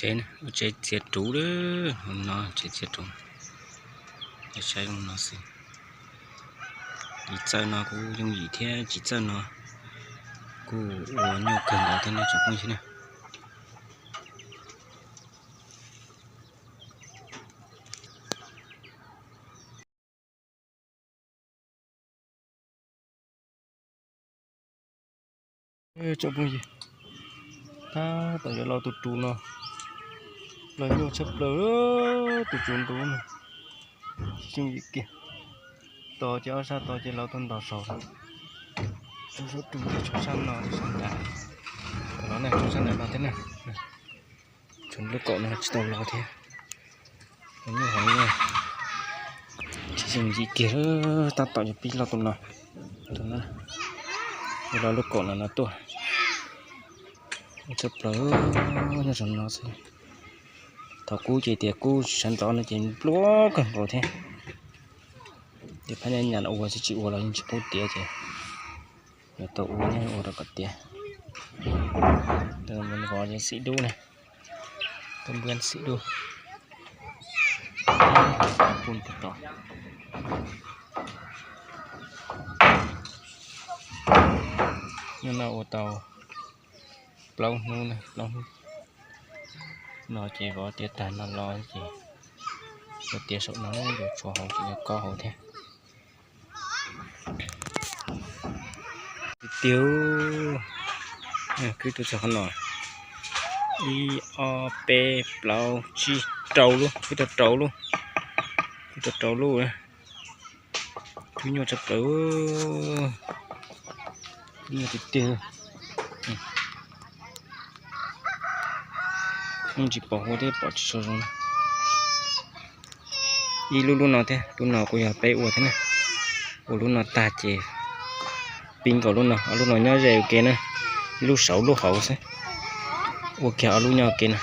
Ua tsev txiav ruv, no tsev txiav ruv, saib zoo no xwb. Tsis txawj no kuj yooj yim thiab, tsis txawj no kuj ua nyuaj kawg nkaus thiab ne tsoom phooj ywg na. Tsoom phooj ywg, tab tom yuav los tus ruv no, los nyuaj tshaj plaws, tus ruv no, tsis yooj yim kiag. Tos ces ob sab tos ces los tau ntos saud, sab ruv, sab no, sab nram, los ne, sab nram no thiab na. Tshuav lub kaum no tsis tau los thiab. Nyuaj heev, tsis yooj yim kiag, tab tom yuav pib los tus no, los lub kaum no no tuaj. Tshaj plaws, nyob zoo no xwb. Thaum kub ces tias kub sawv ntxov no ces npluav kawg nkaus thiab. Ces phab nyaj nyam ua xwb, tsis ua los yeej tsis pub tiav ces yuav tau ua, ua rau kom tiav. Vov ces xim dub ne, tau npua xim dub. Pun tod, hnub no ua tau plaub hnub, plaub hnub no ces vov tiav tag no los ces ua tiav saum no yuav tshuav hauv ces yuav kob hauv thiab. Tiag tiag, kwv tuaj txog qhov no, ib ob peb plaub tsib rau lub, kwv tau rau lub, kwv tau rau lub. Khwb nyuaj tshaj plaws, khwb nyuaj tiag tiag. Yeej tsis pom huab thiab, pom tsis tshua zoo. Ib lub lub no thiab, lub no kuj yog peb ua thiab na. Ua lub no tag ces pib nkaus lub no, ob lub no nyob ze ua ke na, lub saud lub hauv xwb. Ua kiag ob lub nyob ua ke na.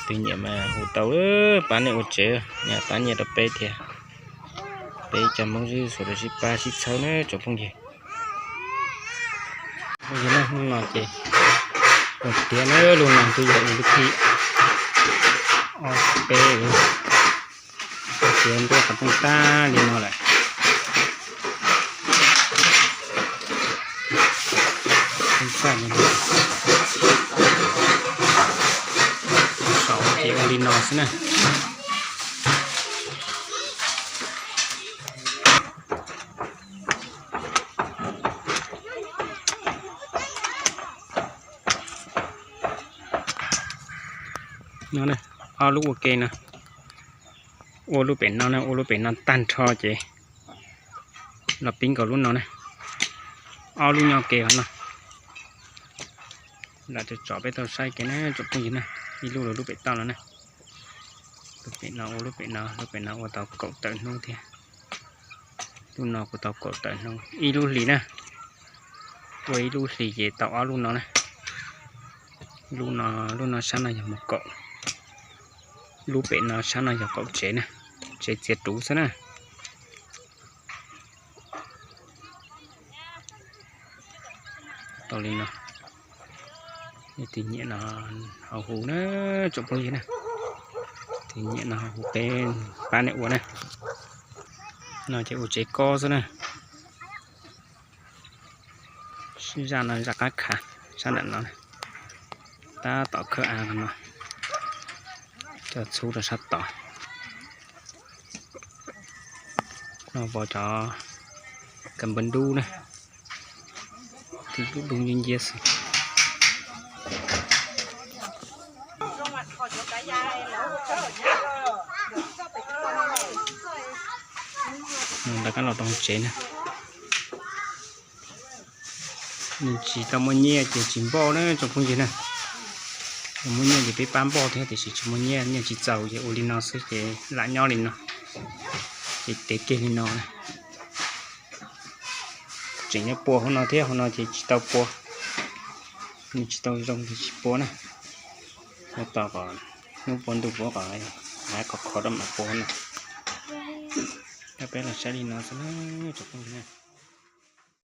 Tus nyiam mas hu tau, pab nej ua tsev, nyiam pab nyiaj rau peb thiab. Peb cov Hmoob sib xuas rau sib pab sib txhawb na tsoom phooj ywg. Phooj ywg na, hnub no ces ua tiav na, lub no twb yog ua lub thib ob peb, ua tiav ntuj qhov rooj tag li no lawm. Saum ces ua li no xwb na. No, ob lub ua ke no, ua lub pem no na, ua lub pem no tag nrho ces los pib nkaus lub no na. Ob lub nyob ke no. Lam tsom peb tau saib kev na tsoom phooj ywg na, ib lub lub lub pem toj no na. Lub pem no ua lub pem no, lub pem no ua tau kaum tawm hnub thiab. Lub no kuj tau kaum tawm hnub, ib lub hlis na. Ua ib lub hlis ces tau ob lub no na. Lub no, lub no sab no yog mus kaum, lub pem no sab no yog kaum tsev na, tsev txiav ruv xwb na. Tau li no, tus nyiam no ho hu na tsoom phooj ywg na, tus nyiam no ho hu peb pab nej ua na. No ces ua tsev kob xwb na. Sib zaj no zaj qab khav sab nram no, tab tom khawb av no, coj txhub rau sab tod. No pom cov kas npawg dub na, tus dub dub nciab nciab xwb. Rov qab los rau hauv tsev na. Nws tsis tau muaj nyiaj ces tsis npoj na tsoom phooj ywg na. Muaj nyiaj ces peb pab npoj thiab tiam sis tsis muaj nyiaj, nyiaj tsis txaus ces ua li no xwb ces lam nyob li no. Ces tev kiag li no na. Tseem nyob pua hauv no thiab, hauv no ces tsis tau pua, nws tsis tau zoo ces tsis pua na. Ua tos kom hnub pua ntuj pua kom hav khov khov rau mam pua na. Peb los saib li no xwb na tsoom phooj ywg.